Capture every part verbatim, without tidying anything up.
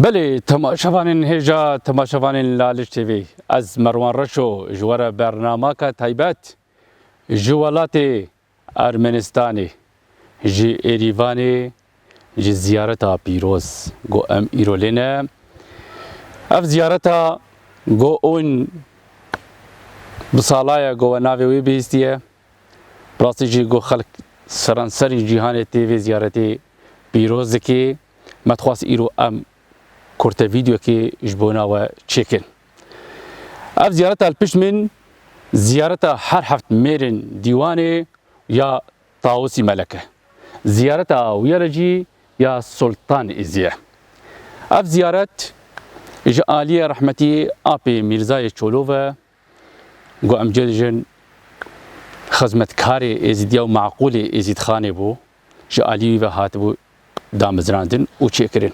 Belê, temaşevanên hêja, temaşevanên Laliş T V, ez Merwan Reşo ji we re bernamaka taybet ji welatê Ermenistanê, ji Êrîvanê, ji ziyareta pîroz ku em îro lê ne. Ev ziyareta ku hûn bi sala ye ku we navê wê bihîstiye. Bi rastî jî ku xelk seranserî cîhanê tê vê ziyaretê pîroz dikê. Me dixwest îro em kurte vîdeokê ji bona we çêkin. Ev ziyareta li pişt min ziyareta her heft mêrên dîwanê ya Tawusî Melek e. Ziyareta wî re jî ya Sultan Êzî ye. Ev ziyaret ji aliyê rehmetî Apê Mîrzayê Çolo ve, ku em cê dijin xizmetkarê Êzidiya û meqûlê Êzîdxanê bû, ji alî wî ve hatibû damezrandin û çêkirin.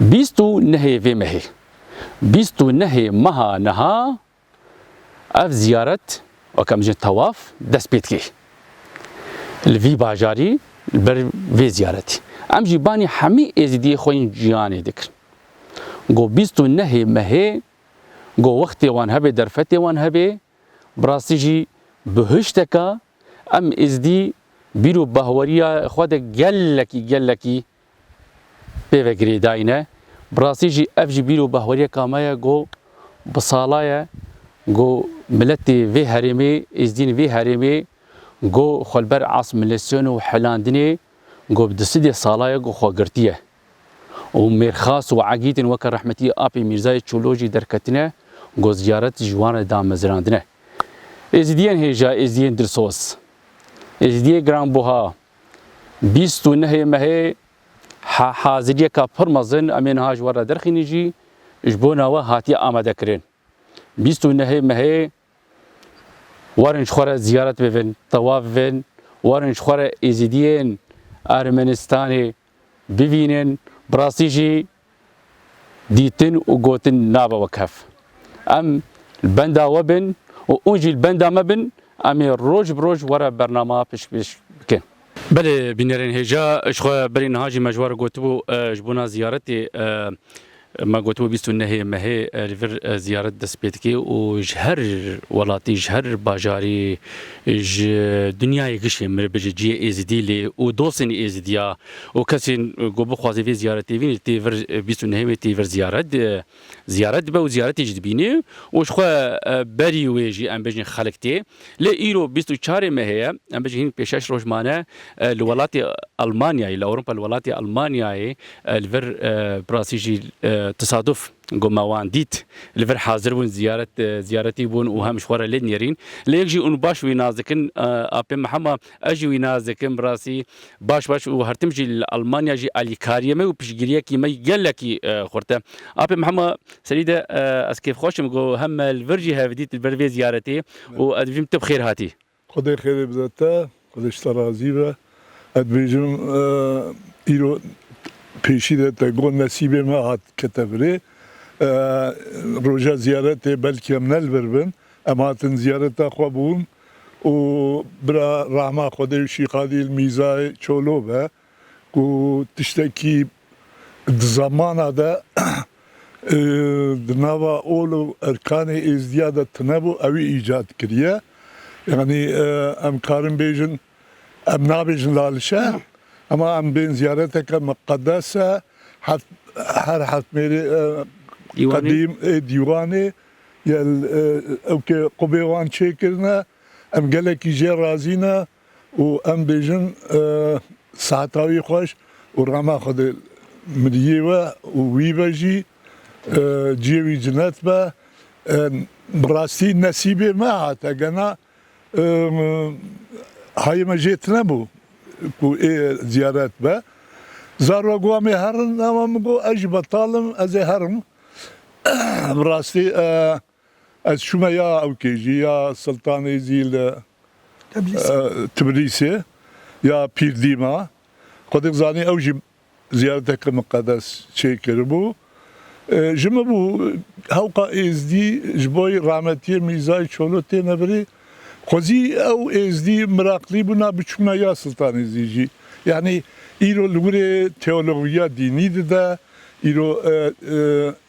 Bîst û nehê vê mehê, bîst û nehê meha niha ev ziyaret, weke em jin tewaf, dest pê dikê. Li vî bajarî, li ber vê ziyaretî. Em jî banî hemî Êzidiyê xwe yên cîhanê dikin. Go bîst û nehê mehê, go wextê wan hebe, derfetê wan hebe, bi rastî jî bihişteka em Êzidî bîr û bahweriya xwe de gelekî, gelekî pê ve girêdayîne. Bi rastî jî ev jî bîr û bahweriyeka me ye, go bi sala ye, go miletê vê herêmê, Êzdîn vê herêmê, go xwe li ber asimilasyon û hilandinê, go bi du sedê sala ye, go xwe girtiye. Û mêrxas û egîtên weke rehmetî Apê Mîrzayê Çolo jî derketine, go ziyaret ji wan re damezrandine. Êzidiyên hêja, Êzidiyên dilsoz, Êzidiyê giranbuha, bîst û nehê mehê ha-, haziriyeka pir mezin em ê niha ji we re derxînin jî ji bona we hatiye amadekirin. Bîst û nehê mehê werin ji xwe re ziyaret bibin, tewaf bibin, werin ji xwe re Êzidiyên Ermenistanê bivînin, bi rastî jî dîtin û gotin nabe wek hev. Em li benda we bin û hûn jî li benda me bin, em ê roj bi roj we re bernama pêşkêş bikin. Belê, bînerên hêja, ji xwe berî niha jî me ji we re gotibû, e, ji bona ziyaretê, e, me gotibû bîst û nehê mehê, e, li vir, e, ziyaret dest pê dike û ji her welatî, ji her bajarî, ji dinyayê gişê, min bêje cihê Êzidî lê û dostên Êzidiya û kesên, e, ku bixwaze vê ziyaretê bîne, tê vir, e, bîst û nehê mehê tê vir ziyaret, e, ziyaret dibe û ziyaretê jî dibîne û ji xwe, e, berî wê jî em bêjin xelk tê. Lê îro bîst û çarê mehê ye, em bêjin hîn pêş şeş roj mane, e, li welatê Almanyayê, li Ewropa, li welatê Almanyayê, e, li vir, e, bi rastî jî, e, tesaduf ku me wan dît, li vir hazir bûn, ziyaret, e, ziyaretî bûn û hem ji xwe re lê dinêrîn. Lê yek jî hûn baş wî nas dikin, e, Apê Mihema, ez jî wî nas dikim, bi rastî baş baş û her tim jî li Almanya jî alîkariyê me û piştgiriyekî me gelekî, e, xurt e. Apê Mihema, serî de, e, ez kêfxweş im ku hem me li vir jî hev dît li ber vê ziyaretê û ez dibêjim tu bi xêr hatî. Xwedê xêrê bide te, Xwedê ji te razî be. Ez dibêjim, e, îro pêşî de te got nesîbê me hat kete virê. E, roja ziyaretê belkî em ne li vir bin. Em hatin ziyareta xwe bûn û bira rahma Xwedê û Şîxadîl Mîzayê Çolo be ku tiştekî di zamana de, e, di nava ol û erkanê Êzdiya de tinebû, ew î îcad kiriye. Yanî, e, em karin bêjin, em nabêjin Lalişe, ema em bên ziyareteke miqedes e, heft, her heft mêrê, e, Dîwanê? Qedîm, ê dîwanê, yel, e, ew ke qubê wan çêkirine, em gelekî jê razî ne û em bêjin, e, seheta wî xweş û rema Xwedê miriyê we û wî ve jî, e, cihê wî cinet be. E, bi rastî nesîbê me hat, egena, e, hayê me jê tine bû ku ê ziyaret be. Zarok wa me herin, ama min got, ez jî betal im, ez ê herim. Bi rastî, e, ez çûme ya ewkê jî, ya Siltanê zî li, Tebrîsê. E, Tibrîsê, ya Pîrdîma. Xwedê zanî ew jî ziyareteke miqedes çêkiribû. E, ji min bû hewqa êzdî ji bo rahmetiyê Mîrzayê Çolo têne virê. Xwezî ew êzdî miraqlî bûna biçûna ya Siltanê zî jî. Yanî îro li wirê teologiya dînî dide, Îro, e,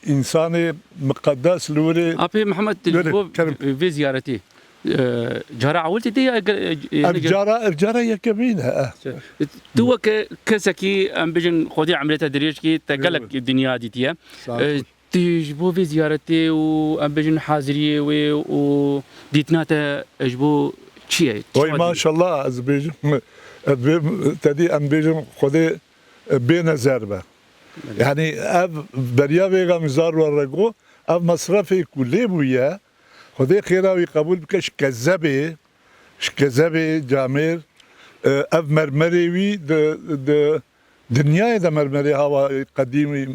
e, însanê miqedes li wirê. Apê Mihemed, ji Were, bo kerem. Vê ziyaretê, e, cara ewil tê ya ge-, e, Ev ne ge- cara, ev cara yekemîn e, eh. Tu weke kesekî, em bijin, Xwedê emrê te dirêj kî, te Were. Gelek dinya dîtiye. Sağ ol. E, tu ji bo vê ziyaretê û, em bijin, haziriyê wê û dîtina te ji bo çi ye? Oy, çawa dî- maşallah, ez bêjim, ez bê, te dî em bêjim, Xwedê, e, bê nezer be. Belê. Yanî ev beriya vêga min zar we re got, ev mesrefê ku lê bûye, Xwedê xêra wî qebûl bike, ji kezebê, ji kezebê camêr, e, ev mermerê wî di, di dinyayê de mermerê hawa qedîmî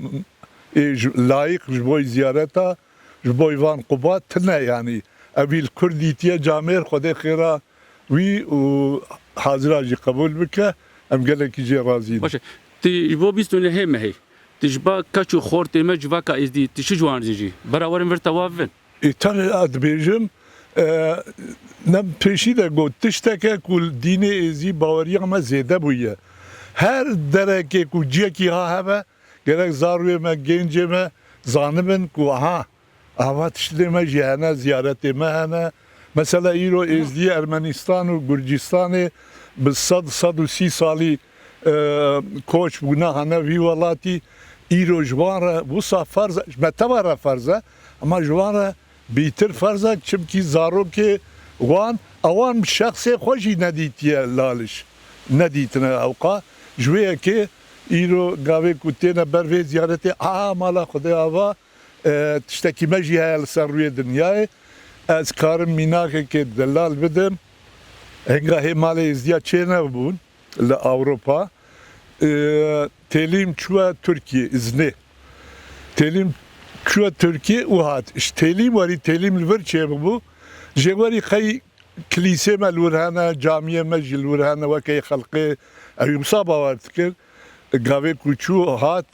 ê ji, layîq ji bo ziyareta, ji bo van quba tine yanî. Ev wî li kur dîtiye camêr, Xwedê xêra wî û hazira jî qebûl bike, em gelekî jê razî ne. Baş e. Tu ji bo bîst û nehê mehê, tu ji ba keç û xortê me civaka êzdî, tu çi ji wan re dijî? Bera werin vir tewav bin. Ê, tabii, ez dibêjim, e, ne pêşî de got, tişteke ku li dînê êzî baweriya me zêde bûye. Her derekê ku ciyekî ha hebe, gerek zarûyê me, gencê me zanibin ku aha, ava tiştê me jî hene, ziyaretê me hene. Mesela îro êzdiyê Ermenistan û Gurcistanê bi sed, sed û sî salî, e, koç bûne hene vî welatî. Îro ji wan re wisa ferz e, ji me teva re ferz e, ama ji wan re bîtir ferz e, çimkî zarokê wan, ewan şexsê xwe jî nedîtiye laliş, nedîtine ewqa. Ji wê yekê îro gavê ku têne ber vê ziyaretê, a mala Xwedê ava, e, tiştekî me jî heye li ser rûyê dinyayê. Ez karim mînakekê delal bidim. Henga hê malê êzdiya çênebûn li Ewropa, e, têlîm çûye Tirkiyê, îznê. Têlîm çûye Tirkiyê û hat. Ji têlîm werî, têlîm li vir çêbûbû. Jê werî qey kilîsê me li wir hene, camiyê me jî li wir hene, weke xelqê ew wisa bawer dikir. Gavê ku çû hat,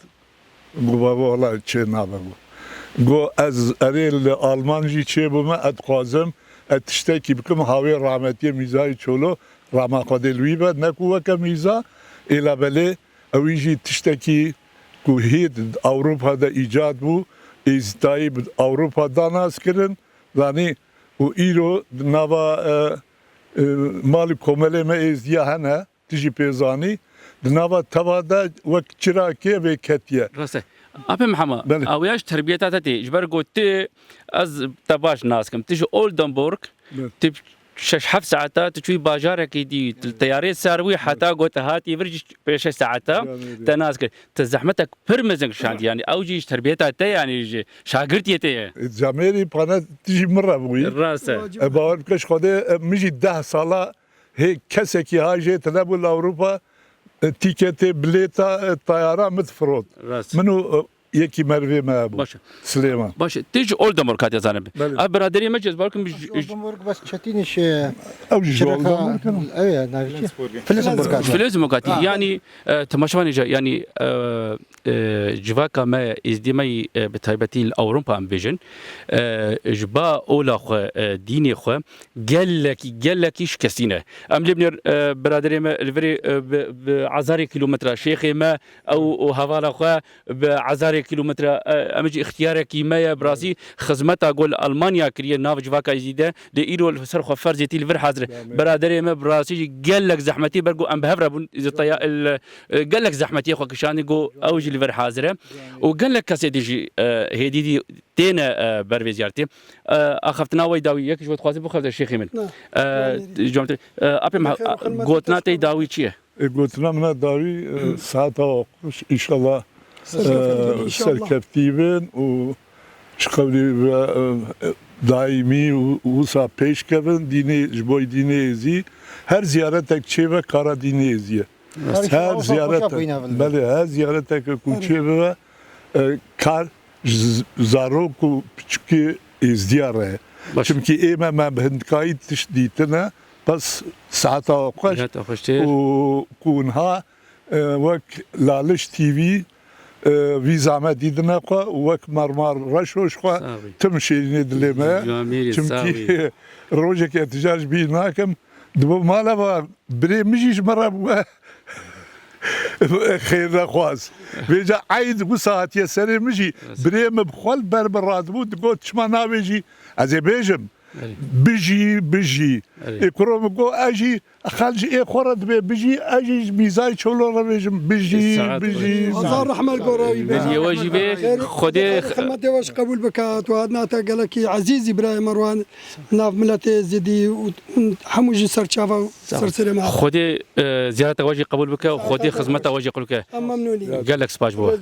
Got, "Baba, wala çê nabe," got. Got, "Ez erê li Alman jî çêbûme, ez dixwazim ez tiştekî bikim, hawê rahmetiyê Mîzayê Çolo, rama Xwedê li wî be, ne ku weke Mîza, êla belê ewî jî tiştekî ku hêt Ewropa de îcad bû, êzîtayî bi Ewropa da nas kirin, zanî, û îro di nava, e, e, mal û komelê me êzdiya hene." Tu jî pê zanî, di nava teva de wek çirakê vê ketiye. Rast e. Apê Mihema, Belê. Ew ya ji terbiyeta te tê. Ji ber ku tu, ez te baş nas kim. Tu ji Oldenburg, Belê. Tu şeş heft saeta, tu çûyî bajarekî dî, tu li teyarê ser bûyî, heta ku te hatî vir jî pênc şeş saeta Belê, belê. Te nas kir. Te zehmetek pir mezin kişand. Belê. Yanî ew jî ji terbiyeta te, yanî ji şagirtiyê te ye. E, camêrî pana tu jî min re bûyî. Rast e. E, bawer bike ji Xwedê, e, min jî deh sala Hê kesekî ha jê tine bû li Ewropa, e, tîketê, bilêta, e, tayara min difirot. Rast. Min û, e, yekî merivê me hebû. Baş e. Silêman. Baş e. Tê ji Oldenburg hatiye zanibin. Belê. Ev biraderê me, ez bawer kim ji, ji Oldenburg bes çetînî şe. Ew jî ji Oldenburg ne? Ew ya, navê çi? Flensburg. Flensburg hatiye. Flensburg hatiye. Ha. Yanî, e, temaşevanê jî, yanî, e, e, civaka me, êzdî me yî, e, bi taybetî li Ewropa em bêjin, e, ji ba ola xwe, e, dînê xwe gelekî, gelekî şikestî ne. Em lê binêr, e, biraderê me li virê, e, bi, bi hezarê kîlometre şêxê me, ew û hevala xwe bi hezarê kîlometre, e, em jî îxtiyarekî me ye, bi rastî xizmeta ku li Almanya kiriye, nav civaka êzdî de, lê îro li ser xwe ferzê tî li vir hazir e. Biraderê me bi rastî jî gelek zehmetî ber ku em bi hev re bûn, ji teya-, li, e, gelek zehmetiyê xwe kişandî ku ew jî li vir hazir e. Û gelek kesê dî jî, e, hêdî dî têne, e, ber vê ziyaretê. E, axaftina we dawî, yek ji we dixwaze bixweze şêxê min. Na. E, Cumhuriyet, e, apê me, Bixêr û xurmet gotina te dawî çi ye? E, gotina min a dawî, e, saeta xweş, înşallah, Serkeftin, e, înşallah. Serkeftî bin û ji qewlî ve, e, daîmî û, û wisa pêş kevin, dînê, ji bo dînê êzî. Her ziyaretek çêbe kara dînê êzî ye. Her Her ziyaret, belê, her ziyareteke ku çêbibe, e, kar ji z-, zarok û piçikê êzdiya re ye. Baş. Çimkî ê me, me bi hindikayî tişt dîtine, bes saeta xweş Saeta xweş tê. Û ku niha, e, wek Laliş T V, e, vîza me dîdine xwe û wek Marmar Reşo ji xwe Sağ ol. Tim şêrînê dilê me ye. Camêrî, Çimkî sağ ol. Rojekê ez tija ji bîr nakim. Dibo mala va birê min jî ji min re bûye. Xêr nexwaz. Vêca eyd wisa hatiye serê min jî, birê min bi xwe li ber min radibû, digot, çima nabêjî? Ez ê bêjim. Erê. Bijî, bijî. Erê. Ê kuro min got, ez jî, xelk ji ê xwe re dibê bijî, ez jî ji mîzayê çolo re bêjim, bijî, Saet bijî, bijî. Azar rehmet gora wî be. Bijî, we jî bê, Xwedê Xwedê xizmetê we ji qebûl bike, tu hatna te gelekî ezîzî birayê Merwan, nav miletê Êzidî û hemû jî serçava û Sağ ol. Serserê me. Xwedê, e, ziyareta we jî qebûl bike û Xwedê xizmeta we jî qebûl bike. Em memnûn in. Gelek spas bo.